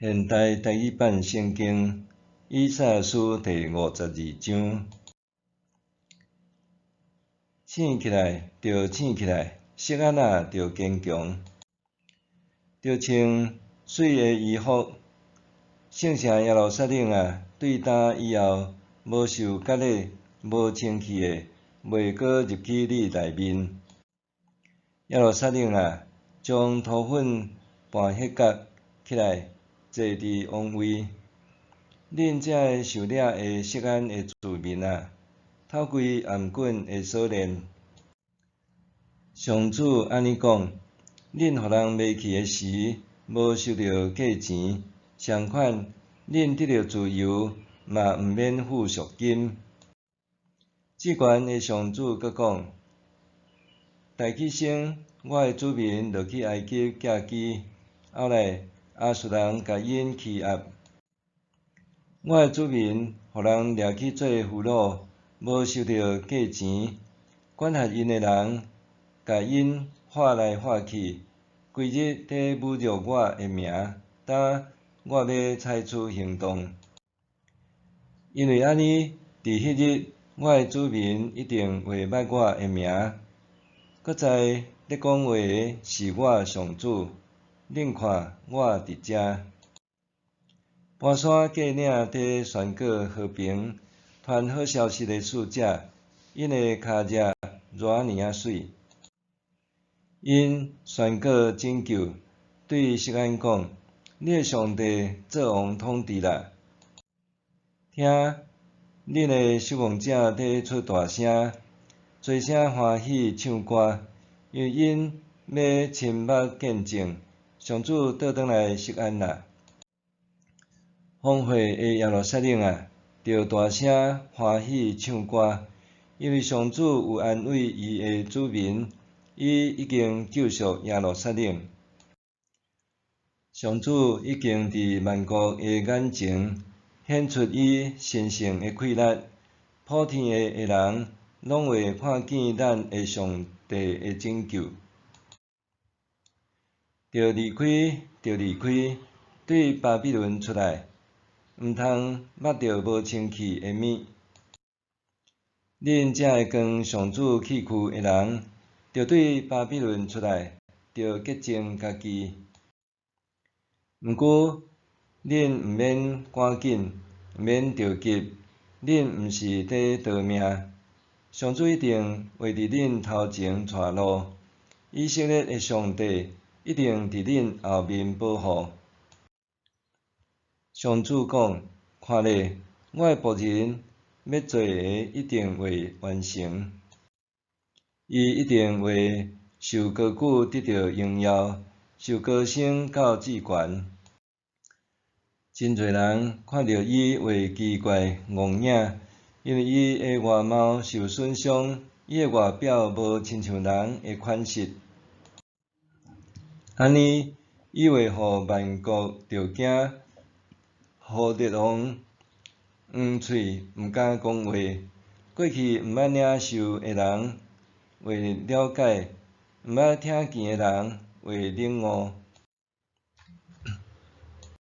現代台語版聖經以賽亞書第五十二章。醒起來，著醒起來，錫安啊，著堅強。著穿媠的衣服，聖城耶路撒冷啊，對今以後，無受割禮、無清氣的，袂閣入去你內面。耶路撒冷啊，將塗粉拌彼角起來，坐佇王位。恁這个受掠的錫安的子民啊，脫開頷頸的鎖鏈。上主按呢講：恁予人賣去的時，無收著價錢；相款，恁得著自由，嘛毋免付贖金。至懸的上主閣講：大起先，我的子民落去埃及寄居，後來亞述人共𪜶欺壓。我的子民予人掠去做俘虜，無收著價錢，管轄𪜶的人，共𪜶喝來喝去，規日佇侮辱我的名，今我欲採取行動。因為按呢，佇彼日，我的子民一定會捌我的名，閣知咧講話的是我上主。恁看，我佇遮。盤山過嶺佇宣告和平、傳好消息的使者，𪜶的跤跡偌爾仔媠。𪜶宣告拯救，對錫安講：你的上帝做王統治啦！聽，恁的守望者佇出大聲，齊聲歡喜唱歌，因為𪜶欲親目見證，上主倒轉來錫安啦。荒廢的耶路撒冷啊，著大聲歡喜唱歌，因為上主有安慰伊的子民，伊已經救贖耶路撒冷。上主已經佇萬國的眼前顯出伊神聖的氣力，普天下的人攏會看見咱的上帝的拯救。著離開，著離開，對巴比倫出來，毋通捌著無清氣的物。恁這个扛上主器具的人，著對巴比倫出來，著潔淨家己。毋過，恁毋免趕緊，毋免著急，恁毋是佇逃命。上主一定會佇恁頭前帶路，以色列的上帝一定佇恁後面保護。上主講：看咧，我的僕人欲做的一定會完成，伊一定會受高舉得著榮耀，受高升到至懸。真濟人看著伊會奇怪戇影，因為伊的外貌受損傷，伊的外表無親像人的款式。按呢，伊會予萬國著驚，予列王黃喙毋敢講話。過去毋捌領受的人會了解，毋捌聽見的人會領悟。